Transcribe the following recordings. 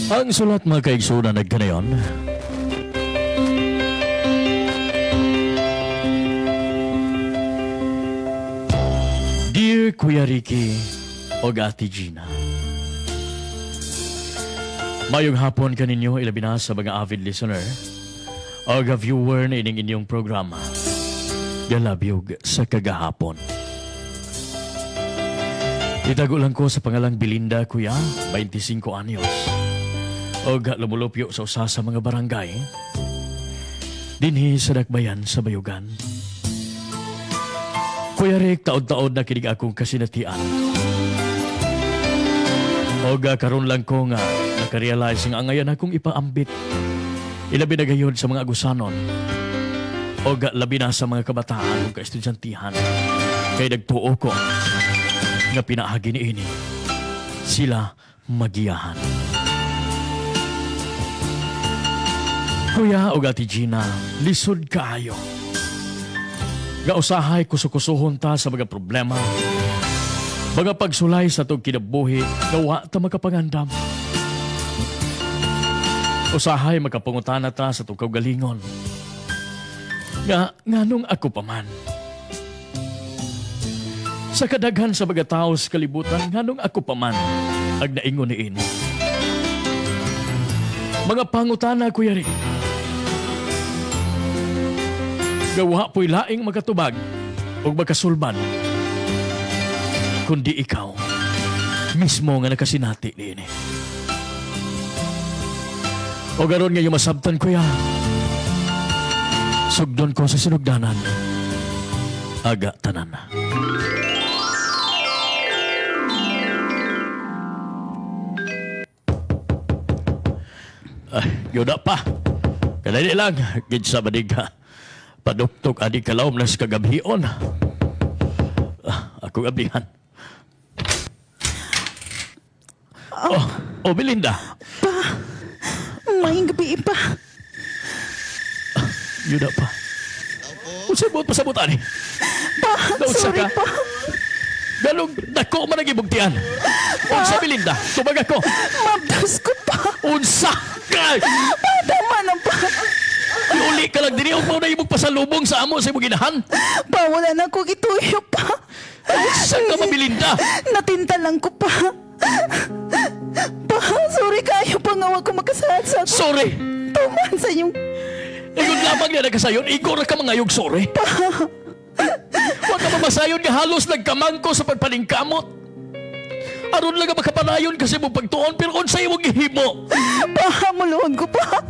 Ang sulat mga kaigsunan nagkanayon. Dear Kuya Ricky o Ate Gina. Mayong hapon kaninyo ilabi na sa mga avid listener o viewer na ining inyong programa. Galabyog sa kagahapon. Itago lang ko sa pangalang Belinda, Kuya, 25 anyos. Og lumulupyo sa usa sa mga barangay dinhi sa Dakbayan sa Bayugan. Kuya Rick, taod-taod na kinig akong kasinatian. Og karon lang ko nga nakarealize nga angayan akong ipaambit. Ilabi na gayon sa mga agusanon. Og labi na sa mga kabataan ug kaestudyantihan. Kay nagtuo ko nga pinaagi niini sila magiyahan. Kuya o Ate Gina, lisod kaayo. Nga usahay kusukusuhon ta sa mga problema, mga pagsulay sa atong kinabuhi, nga wa ta makapangandam. Usahay makapangutana ta sa atong kaugalingon. Nga nganong ako pa man. Sa kadaghan sa mga tao sa kalibutan, nganong ako pa man ag naingon niini. Mga pangutana, Kuya Rick. Gawa po'y laing makatubag o makasulban, kundi ikaw mismo nga nakasinati niini. O garon nga yung masabtan, Kuya, sugdon ko sa sinugdanan, aga tanan. Ay, yuda pa. Kadali lang, gid sa badig ha. Paduktok adi kalawom nas kagabhion. Ako gabihan. Oh, oh, Belinda. Pa, maayong gabi pa. Yuda pa. Unsay buot pasabot ani? Pa, sorry ka? Pa. Ganong dako man ang ibugtian. Unsa Belinda? Tubag ako. Mabdos ko pa. Unsa? Pa, tama na pa. Iuli ka lang dini, huwag mo na imong pasalubong sa amo sa imong ginahan. Pa, wala na ko gituyo pa. Unsa ka mabilinda? Natinta lang ko pa. Pa, sorry kayo pa nga wag ko makasaad sa ako. Sorry! Tuman sa inyong... Ingon lamang niya nagkasayon, igor ka mangayog sorry. Pa! Huwag ka mamasayon nga halos nagkamangko sa pagpaningkamot. Aron lang nga makapanayon kasi mong pagtuon, pero unsa imong gihimo? Pa, muluon ko pa.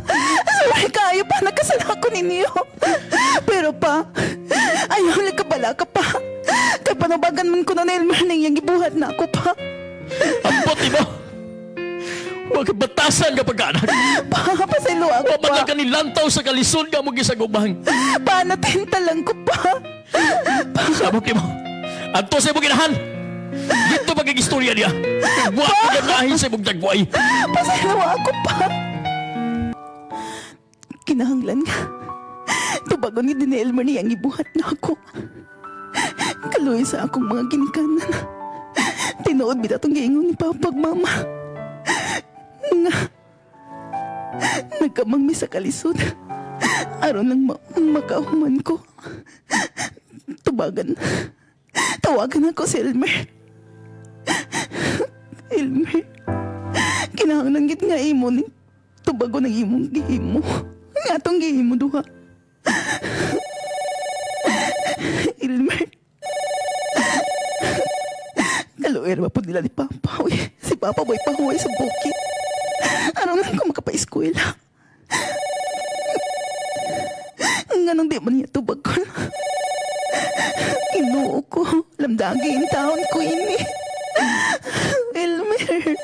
Sorry kayo pa, nakasala ko ninyo. Pero pa, ayaw lang kabala ka pa. Kay panabagan man ko na Elmer nang iyang gibuhat na ako pa. Ambot mo! Huwag batasan ka pagkaanak. Pa, pasaylo ako pa. Huwag man ka nilantaw sa kalisod nga mong gisagubang. Pa, natinta lang ko pa. Pa. Sabok mo. Anto sa imong ginahan. Dito magigistorya niya. Huwag ka ganahin sa imong dagway. Pasaylo ako pa. Kinahanglan nga. Tubagon ni Elmer niyang ibuhat na ako. Kaluoy sa akong mga ginikanan. Tinuod bitaw tong giingon ni Papa ug Mama. Nga nagkamang mi sa kalisod. Aron lang makahuman ko. Tubagan. Tawagan ako si Elmer. Elmer, kinahanglan gid nga imo ning tubagon ang imong gihimo. Nga atong gihimo duha. Elmer. Kaluoy ra po nila ni Papa. Uy, si Papa boy pahuway sa bukid. Aron lang ko makapa-eskwela. Nganong di man niya tubagon. Ginoo ko, lamdagi in taon ko ini. Elmer.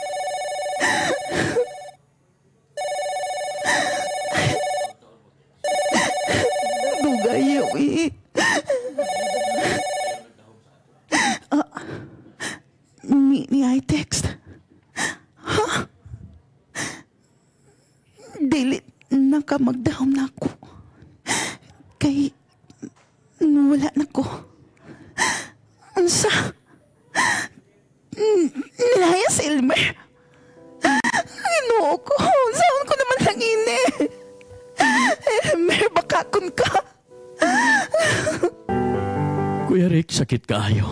Dugay, uy. Ni I text. Ha? Dili na ka magdahom na ako. Kay wala na ko. Unsa? Nilaya si Elmer. Ginoo ko. Sakit kaayo.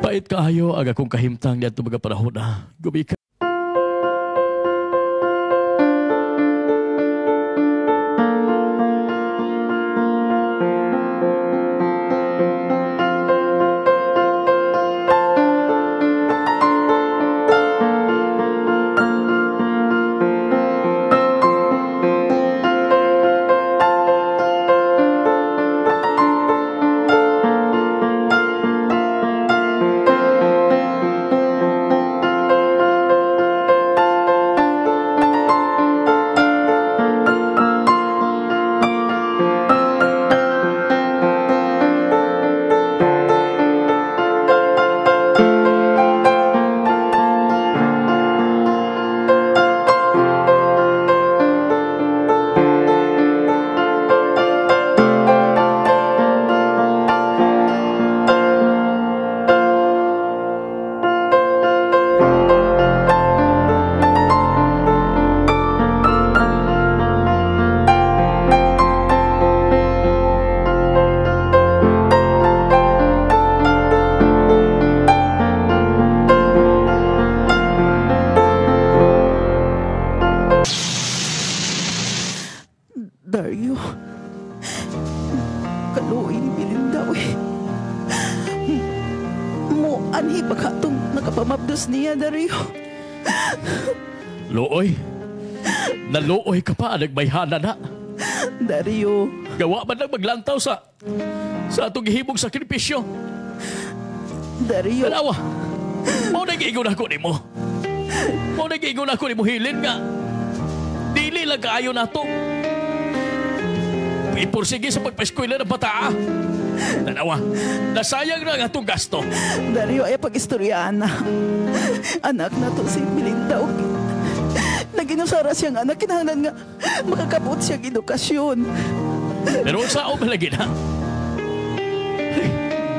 Pait kaayo ang akong kahimtang niadto mga panahon na gumika. Dario, kaluoy ni Belinda, uy. Mo, anhi ba ka itong nakapamabdos niya, Dario? Luoy? Naluoy ka pa, nagbayhana na. Dario. Gawa man lang maglantaw sa atong gihimong sakripisyo. Dario. Tanawa, mao na giingon ako nimo. Mao na giingon ako nimo, hilin nga. Dili lang kaayo nato. Ipursige sa pagpa-eskwela ng bataa. Tanawa, nasayang na ang atong gasto. Dario, ay pag-istoryaan na. Anak na to si Belinda. Naginusara siyang anak, kinahanglan nga makakabot siyang edukasyon. Pero sa o malagi na.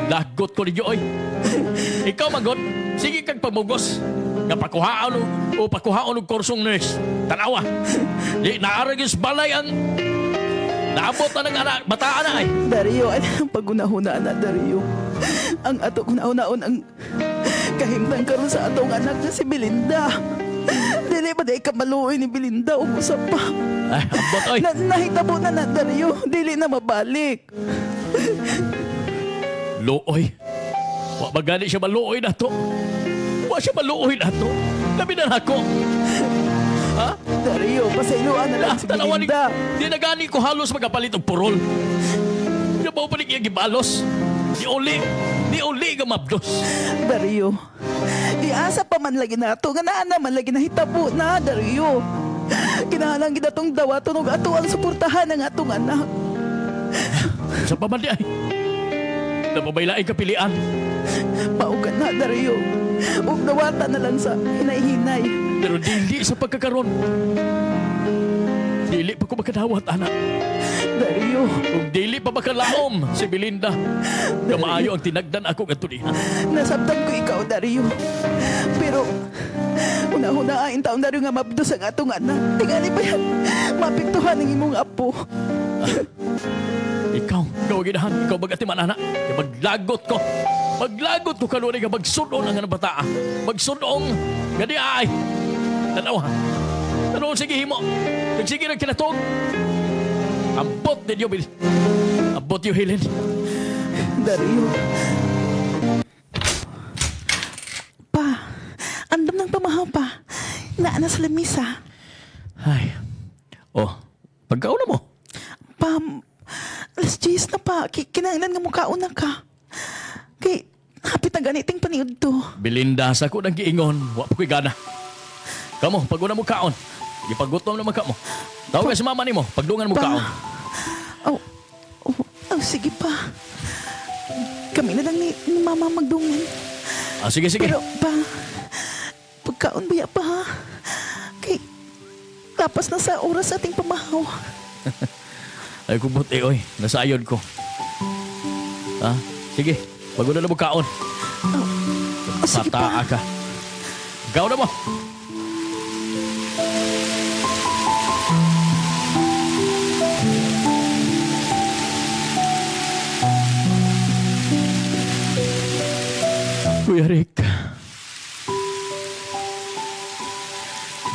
Lagot ko ninyo, oy. Ikaw, magot, sige kag pamugos. Nga pakuhaan o pakuhaan og kursong nurse. Tanawa, di naaragis balay ang naabot na ng anak, bataan na ay. Dario, ay ang pagunahuna na, Dario. Ang ato kunahunaon ang kahimtang karon sa atong anak na si Belinda. Dili ba di ka maluoy ni Belinda o usa pa? Ay, ambot, oy. Nahitabo na na, Dario. Dili na mabalik. Luoy. Wa magani siya maluoy na to. Wa siya maluoy na to. Labi na ako. Ha? Dario, pasayloan na lang si Belinda. Di na gani ko halos magapalit og purol. Di ba upalig iya gibalos? Di uli nga mabdos. Dario, iasa pa man lagi na ito. Nga naa naman lagi nahitabo na, Dario. Kinahalang gid atong dawaton og ato ang suportahan ang atong anak. Sa pa man di ay. Napabaylaing kapilian. Paugan na, Dario. Ug dawata na lang sa hinay-hinay. Pero dili sa pagkakaroon. Dili pa ko makadawat, anak. Dario. Ug dili pa makalaom si Belinda. Kamaayo ang tinagdan ako ngadto niya. Nasabtan ko ikaw, Dario. Pero una-una ang taon, Dario, nga mabdos ang atong anak. Tingali pa yan. Mapiktuhan ang imong apo. Ikaw ginahan. Ikaw magatiman, anak. Maglagot ko. Maglagot ko kanunay nga magsunong ang bataa. Magsunong nga di ay. Tanawa. Tanawa sige himo. Nagsige ng kinatog. Ambot ninyo, Bill. Ambot yung hilin. Dario. Pa, andam ng pamahaw pa. Naa na sa lamisa. Ay. Oh, pagkauna mo. Pa, 10:00 na pa. Kinahanglan nga mukaon na ka. Kay, hapit na ganiting paniud to. Belinda, sa ko nang giingon, wa pa ko'y gana. Kamo, pag-una mo kaon. Ipagutom naman ka mo. Tawag ka si mama nimo, pagdungan mo kaon. Oh, sige pa. Kami na lang ni mama magdungan. Ah, sige, sige. Pero pa, pagkaon ba pa ha? Kay, lapas na sa oras ating pamahaw. Ay, kubuti, oy. Nasayon ko. Ha? Sige, paguna na mo kaon. Oh, sige pa. Pataa ka. Kaon na mo. Kuya Rick,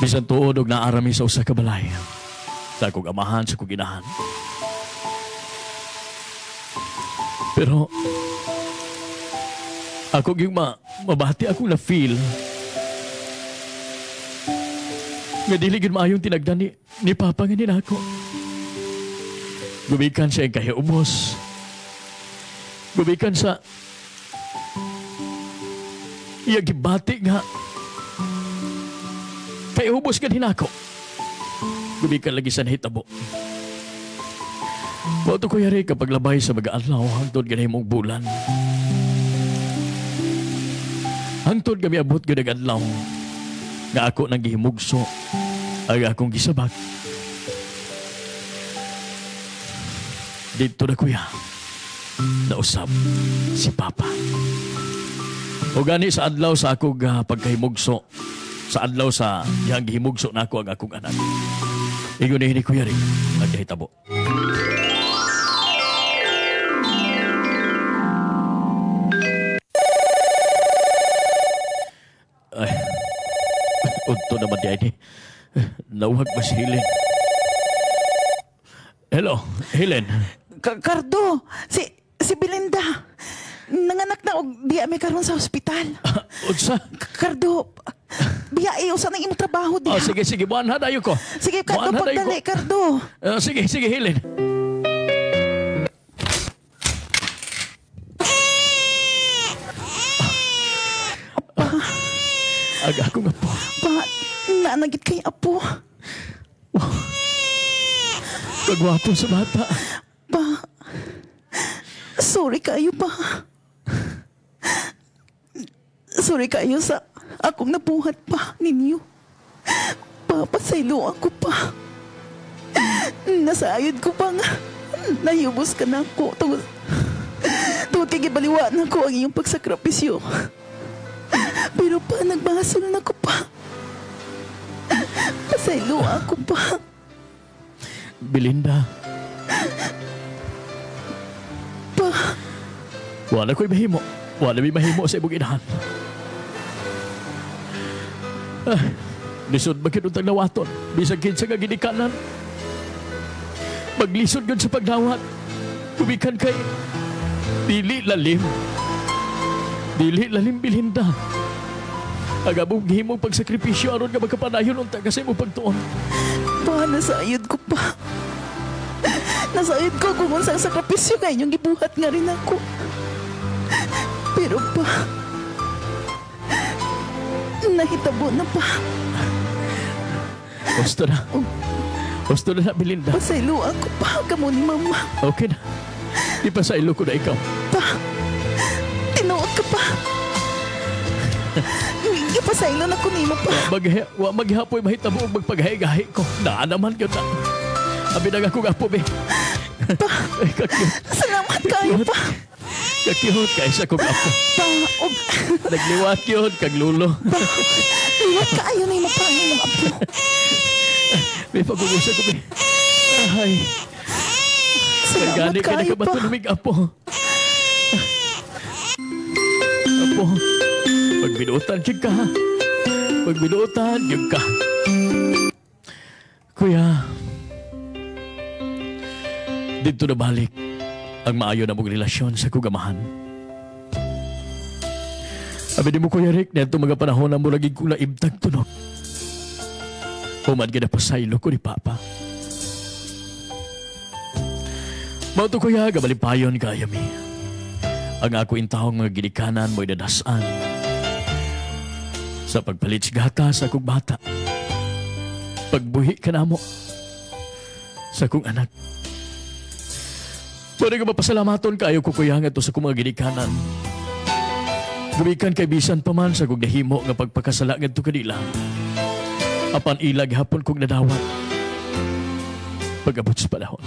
bisan tuod og naarami sa usa ka balay, sa akong amahan, sa akong inahan. Pero ako yung mabati akong na-feel nga dili gyud maayong tinagdan ni Papa nga nila ako. Gumikan siya ang kahiubos. Gumikan sa iya gibati nga kahiubos ka din ako. Gumikan lagi sa nahitabo. Mao to, Kuya Rick, kapag labay sa mga adlaw hangtod ganay mong bulan. Hangtod kami abot gyud ang adlaw nga ako nang gihimugso ay akong gisabak. Dito na, kuya, nausap si Papa. O gani sa adlaw sa akong pagkahimugso, sa adlaw sa dihang gihimugso na ako ang akong anak. Ingon ni Kuya Rick, nagkahitabo. Ay, unto naman di ay ni. Nawag ba si Helen? Hello, Helen. Cardo, si Belinda. Nanganak na og diya may karon sa ospital. Unsa? Cardo, biya usa nang imong trabaho diha. Oh, sige, sige, buwan ha dayo ko. Sige, Cardo, pagdali, Cardo. Sige, sige, Helen. Pa. Aga ako nga po. Pa, naanagit kay apo. Wow. Kagwapo sa bata. Pa, sorry kayo pa. Sorry kayo sa akong nabuhat pa ninyo. Pa, pasaylo ako pa. Nasayod ko pa nga. Nahibos ka na ako. Tungod kay gibaliwa na ko ang iyong pagsakripisyo. Pero pa, nagbasol na ko pa. Pasaylo ako pa. Belinda. Pa. Wala ko'y mahimo. Wala may mahimo sa imong inahan. Ah, lisod ba kinuntang nawaton? Bisag kinsa nga ginikanan. Maglisod yun sa pagdawat. Gumikan kay dili lalim. Dili lalim, Belinda. Ang among gihimong pagsakripisyo aron nga magkapanayon unta kasi mo pagtuon. Pa, nasayod ko pa. Nasayod ko kung unsang sakripisyo nga inyong gibuhat nga rin ako. Pero pa, nahitabo na pa. Gusto na. Gusto na na, Belinda. Pasaylo ako pa, kamo ni Mama. Okay na. Di pa sa ilo ko na ikaw. Pa, tinuod ka pa. Ipasaylo na ko nimo pa. Wa maghapoy mahitabo og magpaghahi-gahi ko. Naa naman gyud na. Abi na akong apo, be. Pa, ay, kakiyot. Salamat kayo pa. Kakiyot kay sa kong apo. Pa, og nagliwat yun kag lulo. Pa, liwat kaayo nimo pa ang imong apo. May pag-ugusa ko, be. Ay. Salamat Gani ka kayo pa. nakabato apo. Apo. Pagbinutan gyud ka. Pagbinutan gyud ka. Kuya, dito na balik ang maayo na mong relasyon sa kugamahan. Abi di mo, Kuya Rick, na itong mga panahon na muragig kong naibtag tunog. Human ka na pasaylo ko ni Papa. Mao to, kuya, gabalipayon kaya mi. Ang ako intawong mga ginikanan mo'y dadasan sa pagpalit sa gata sa akong bata. Pagbuhi ka na mo sa akong anak. Pwede ka mapasalamaton kayo ko, kuya, nga to sa akong mga ginikanan. Gumikan kay bisan pa man sa akong nahimo nga pagpakasala ngadto kanila. Apan ilag hapon kong nadawat pag-abot sa panahon.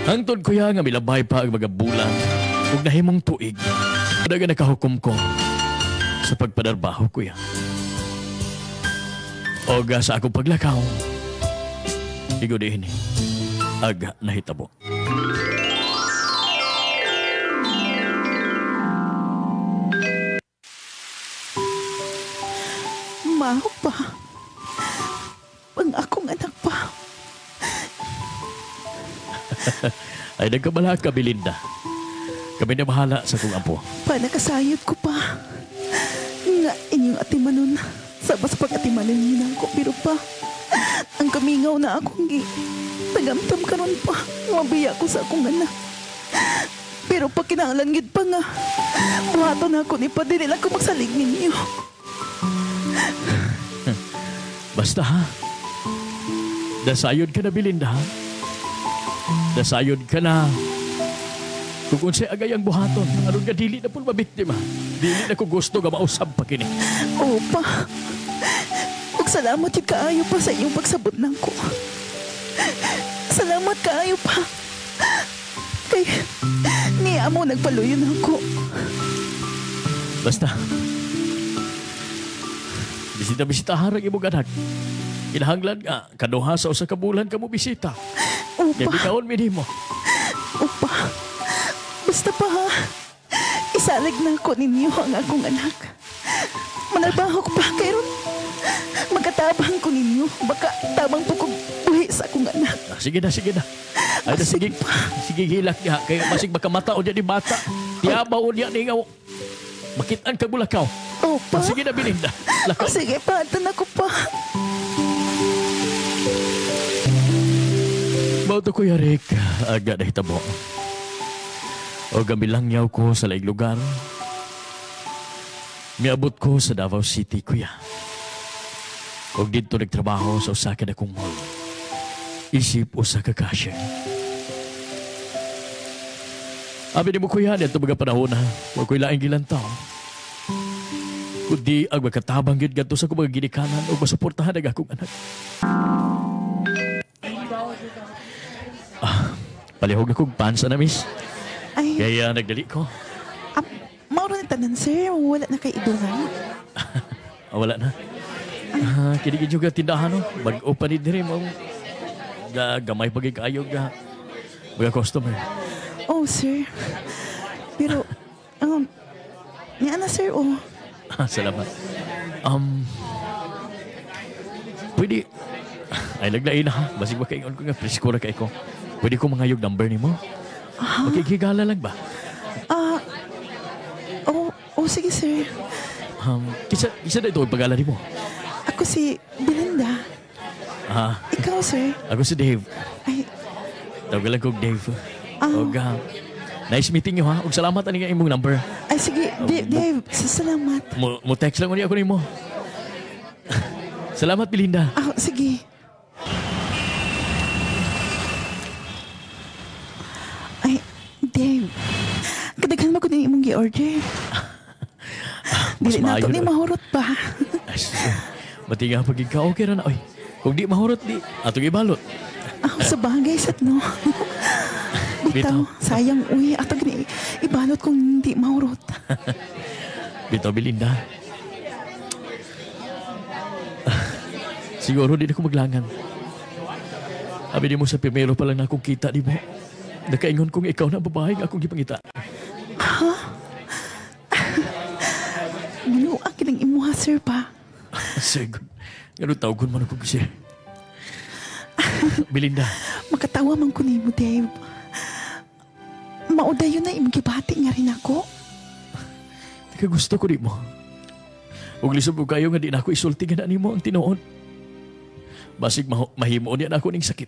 Hangtod, kuya, nga milabay pa ang mga bulan ug nahimong tuig. Daga nakahukom ko sa pagpadarbaho, kuya. Oga sa akong paglakaw, igod ini, aga nahitabo. Maho pa. Ang akong anak pa. Ay, nagkabala ka, Belinda. Kami na bahala sa kong ampo. Pa, nakasayod ko pa. Nga inyong atimanon. Sa bas pag-atimanon niyo na ako. Pero pa, ang kamingaw na akong tagamtam karon pa. Mabiya ko sa akong anak. Pero pa kinahanglan gid pa nga. Buhaton ako ni pa, dili lang ko magsalig ninyo. Basta ha. Dasayod ka na, Belinda ha. Dasayod ka na. Kung unsay agay ang buhaton, aron nga dili na po mabiktima. Dili na ko gusto nga mausab pa kini. Opa. Ug salamat yun kaayo pa sa iyong pagsabot nako. Salamat kaayo pa. Kay niya mo nagpaluyon ako. Basta. Bisita-bisita harang imong anak. Kinahanglan nga kaduha sa usa ka bulan ka mo bisita. Opa. Kay bikaon mi nimo. Opa. Basta pa ha. Isalig na ako ninyo ang akong anak. Manalbaho ko pa kay ron. Magkatabang ko ninyo. Baka tabang po ko buhi sa akong anak. Sige na, sige na. Ay, na, sige, sige hilak niya. Kaya masig makamata o niya ni bata. Tiyabaw o niya ni nga. Makitaan ka bulakaw. Opa. Sige na, Belinda. Lakaw. Oh, sige pa, ito na ko pa. Mao to, Kuya Rick, aga nahitabo. O gamilangyaw ko sa laing lugar. Miabot ko sa Davao City, Kuya. Og didto nagtrabaho sa usa ka dakong mall. Isip usa ka cashier. Abi nimo, Kuya, dito mga panahon ha. Wa ko'y laing gilantaw. Kundi ang makatabang gyud ngadto sa akong mga ginikanan ug masuportahan ang akong anak. Palihog na kong pansa na, miss. Ay, Kaya nagdali ko. Mauro ni tanan, sir. Wala na kay idungan. Wala na. Kini gid juga tindahan no. Bag-o pa ni diri mo. Gamay pa gid kaayo ga mga customer. Oh, sir. Pero, niya na, sir, oh. Salamat. Pwede, ay naglain na ha. Basig makaingon ko nga, presko ra kay ko. Pwede ko mangayog number nimo? Makikigala lang ba? Oh, sige, sir. Kisa na ito ang pag-ala nimo? Ako si Belinda. Ikaw, sir? Ako si Dave. Ay. Tawag lang kong Dave. Og, nice meeting you, ha? Og salamat ani nga imong number. Ay, sige. Dave, salamat. Mo text lang ulit ako nimo. Salamat, Belinda. Sige. Ay, Dave. Kadaghan mo ko din imong gi-order. Mas Dili na maayo to ni na. mahurot pa. Ay, mati nga pag ikaw, okay ra na. Oy, kung di mahurot, di atong ibalot. Sa bagay, sat no. Bitaw, sayang, uy. Ato gini, ibalot kung hindi mahurot. Bitaw, Belinda. Siguro di na ko maglangan. Abi di mo sa primero pa lang na akong kita di mo. Nakaingon kong ikaw na babae nga akong gipangita. Ha? Ano ang kinang imuha, sir, pa? Sir, gano'n tawagon man ako kasi. Belinda. Makatawa man ko nimo, Dave. Maudayon na imong gibati nga rin ako. Teka, gusto ko di mo. Ug lisod ko kayo nga di na ako isulti nga na nimo ang tinuod. Basig mahimo niya na ako ning sakit.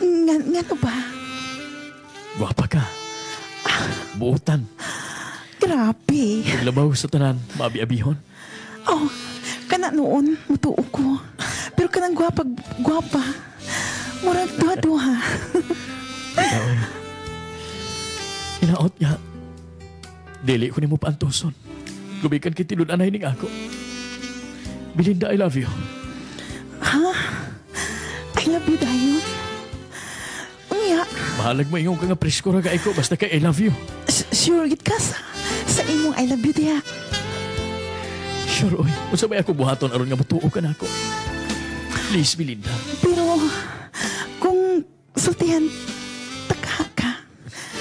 Nga no ba? Gwapa ka. Buotan. Grabe. Labaw sa tanan, maabi-abihon. Oh, kana noon, mutuo ko. Pero kanang gwapa, gwapa. Murag duha-duha. Hinaot nga. Dili ko nimo paantuson. Gumikan kay tinud-anay ning ako. Belinda, I love you. Ha? I love you, dayon. Unya. Mahalag mo ingon ka nga presko ra kay ko basta kay I love you. Sure gid ka sa imong I love you diha. Sure, oy. Unsa may ako buhaton aron nga motuo ka nako? Please, Belinda. Pero kung sultihan taka ka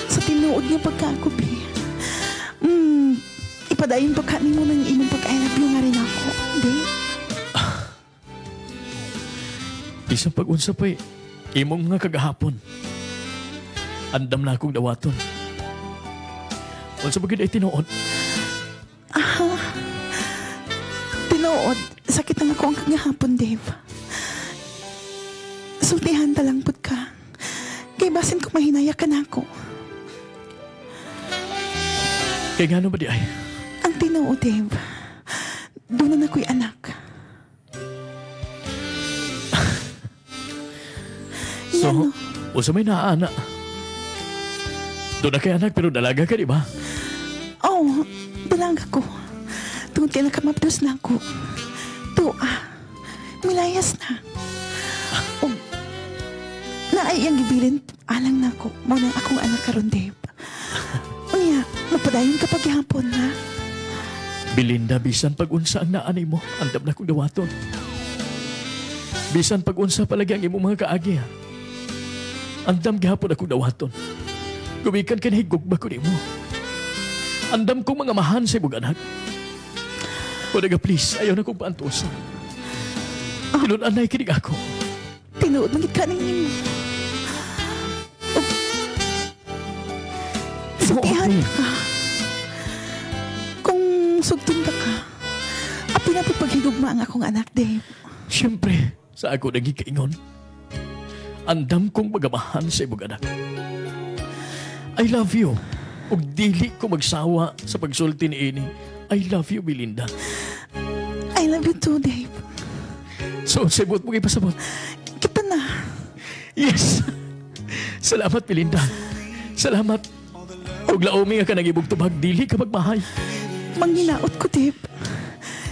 sa tinuod nga pagkakubi, ipadayon pa ka nimo ng imong pag Bisan pag-unsa pa'y imong mga kagahapon. Andam na akong dawaton. Unsa ba gid ay tinuod? Aha. Tinuod, sakit ang ako ang kagahapon, Dave. Sultihan ta lang pud ka. Kay basin ko mahinaya ka na ako. Kay ngano ba di ay? Ang tinuod, Dave. Doon na ako'y anak. So, usa may naa-ana. Doon na kay anak pero dalaga ka, di ba? Oo, dalaga ko. Tungod kay nakamabdos na ako. Tuwa, milayas na. O, naay iyang gibilin, alang na ako. Mao nang akong anak karon, Dave. Unya, mapadayon ka paghihapon, ha? Belinda, bisan pag-unsa ang naanay mo, andam na kong dawaton. Bisan pag-unsa palagi ang imong mga kaagi, ha? Andam gihapon akong dawaton. Gumikan ka na higugma ko nimo. Andam kong mga mahan sa imong anak. O naga, please, ayaw na kong paantusan. Tinud-anay kinig ako. Tinuod, mangit ka ninyo. Sultihan ka. Kung sugtong ka ka, api na paghigugma ang akong anak, Dave. Siyempre, sa ako nagikaingon. Andam kong magamahan sa imong anak. I love you. Ug dili ko magsawa sa pagsulti ni ini. I love you, Belinda. I love you too, Dave. So, sabot mo ipasabot. Kita na. Yes. Salamat, Belinda. Salamat. Ug laomi nga ka nagibog tubag, dili ka magmahay. Manghinaot ko, Dave.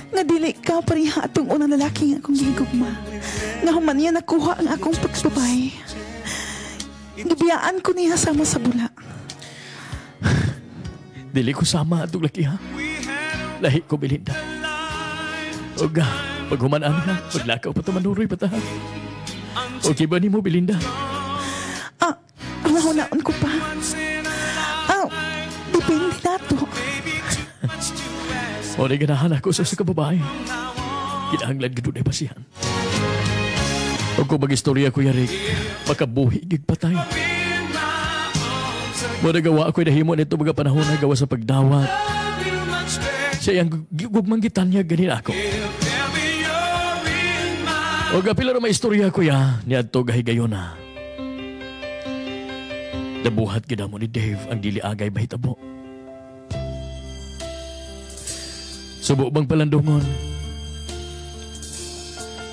Nga dili ka pareha atong unang lalaki nga akong gihigugma. Nga human niya nakuha ang akong pagsubay. Gibiyaan ko niya sama sa bula. Dili ko sama atong laki, ha? Lahi ko, Belinda. Ug paghuman-an ha, paglakaw pa ta, manuroy pa ta, ha? Okay ba nimo, Belinda? Ah, hunaon ko pa. Ah, depende na to. O, di ganahan ako sa kababae. Kinahanglan gid dunay basihan. O kung mag-istorya, Kuya Rick, makabuhi gig patay. Mo nagawa ako'y nahimo nito mga panahon na gawa sa pagdawat. Siya yung gugmang gitanya ganin ako. O gapila na may istorya, kuya, niadto gahigayon na. Nabuhat gid mo ni Dave ang dili agay mahitabo. Subo bang palandungon?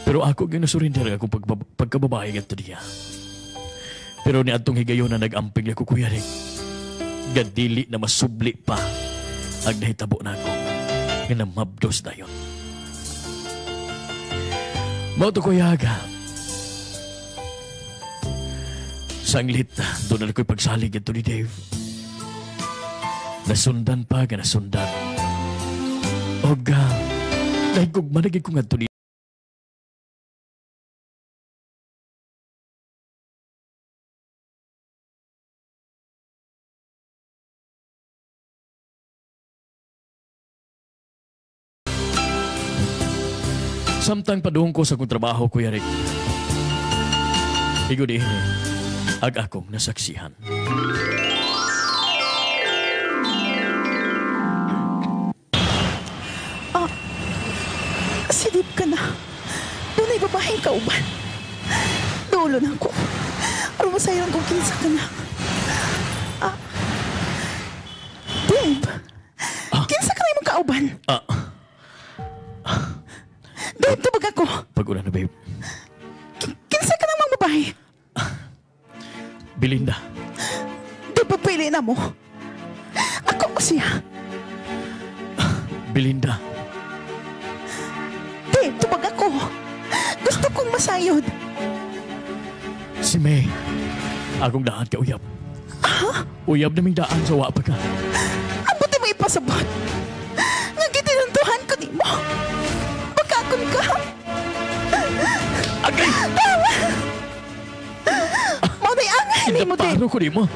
Pero ako ginasurrender akong pagkababae ngadto niya. Pero niadtong higayon na nag-amping ako, Kuya Rick. Gadili na masubli pa ang nahitabo na ako. Nga namabdos na yun. Mao to, Kuya Aga. Sanglit, doon na ako'y pagsalig ito ni Dave. Nasundan pa, nga nasundan. Oga, nahigugma na gid ko ngadto ni Samtang padung ko sa akong trabaho, Kuya Rick. Igod ini, ag akong nasaksihan. Ah, silip ka na. Dunay babaeng kauban. Dulo na ako. Aron masayaran kung kinsa ka na. Ah, Dave, kinsa ka na imong kauban? Ah. Dave, tubag ako. Pag-una na, babe. Kinsa ka namang babae? Belinda. Dave, pagpili na mo. Ako ko siya. Belinda. Dave, tubag ako. Gusto kong masayod. Si May. Akong daan ka, uyab. Ha? Uyab naming daan sa wa pa ka. Ang buti mo ipasabot. Nga gitinuntuhan ko ni mo. Bakakon ka. Agay! Mao na'y angay ni mo, Dave. Paro ko ni mo.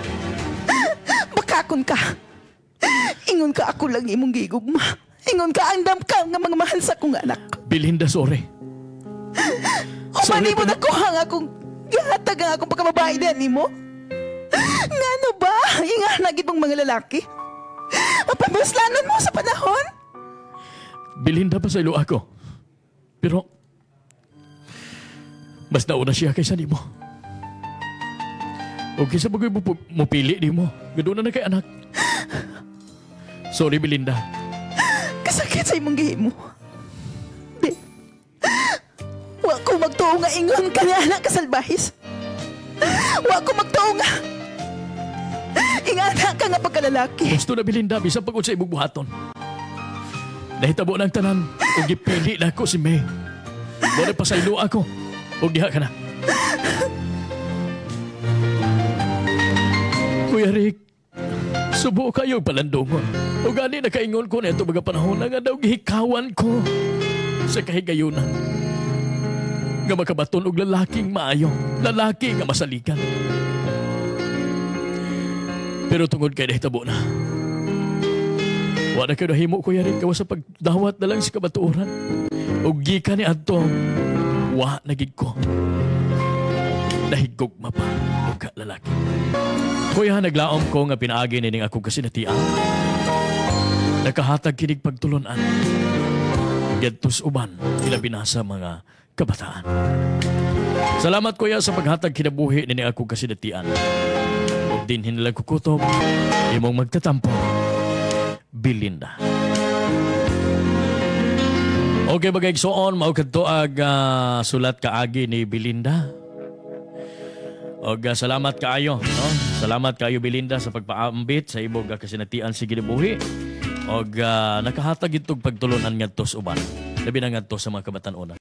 Bakakon ka. Ingon ka ako lang imong gigugma. Ingon ka andam ka nga mga mahal sa akong anak. Belinda, sorry. Sorry, Mani mo pero- nakuha nga akong gihatag ang akong pagkababae diha nimo. Ngano ba? Inga na gid mong mga lalaki. Mapabaslanon mo sa panahon. Belinda, pasaylo ako. Pero, mas nauna siya kaysa nimo. O kaysa bagay mo, mupili nimo. Ganoon na na kay anak. Sorry, Belinda. Kasakit sa imong gihimo. Di. Wa ko magtuo nga ingon ka niya anak kasalbahis. Wa ko magtuo nga ingana ka nga pagkalalaki. Gusto na, Belinda, bisan pag sa imong buhaton. Nahitabo ng tanan, ug gipili na ako si May. Wala pasaylo ako, ug diha ka na. Kuya Rick, subo kayo palandungon. O gani nakaingon ko na ito mga panahon na nga daw gihikawan ko sa kahigayunan. Nga makabaton og lalaking maayo, lalaki nga masaligan. Pero tungod kay nahitabo na, wala kayo nahimo, Kuya Rick, gawa sa pagdawat na lang sa kabatuoran. Og gikan ni adto, wa nagig ko. Nahigugma pa og ka lalaki. Kuya, naglaom ko nga pinaagi nining akong kasinatian. Nakahatag kinig pagtulunan. Gadtos uban, ilabi na sa mga kabataan. Salamat, Kuya, sa paghatag kinabuhi nining akong kasinatian. Ug dinhin lang kukutob, imong magtatampo, Belinda. Okay, bagay igsoon, mao kadto ag sulat kaagi ni Belinda. Og salamat kaayo, no? Salamat kaayo, Belinda, sa pagpaambit sa imong kasinatian sa kinabuhi. Og nakahatag itong pagtulunan ngadto sa uban. Labi na ngadto sa mga kabatan-onan.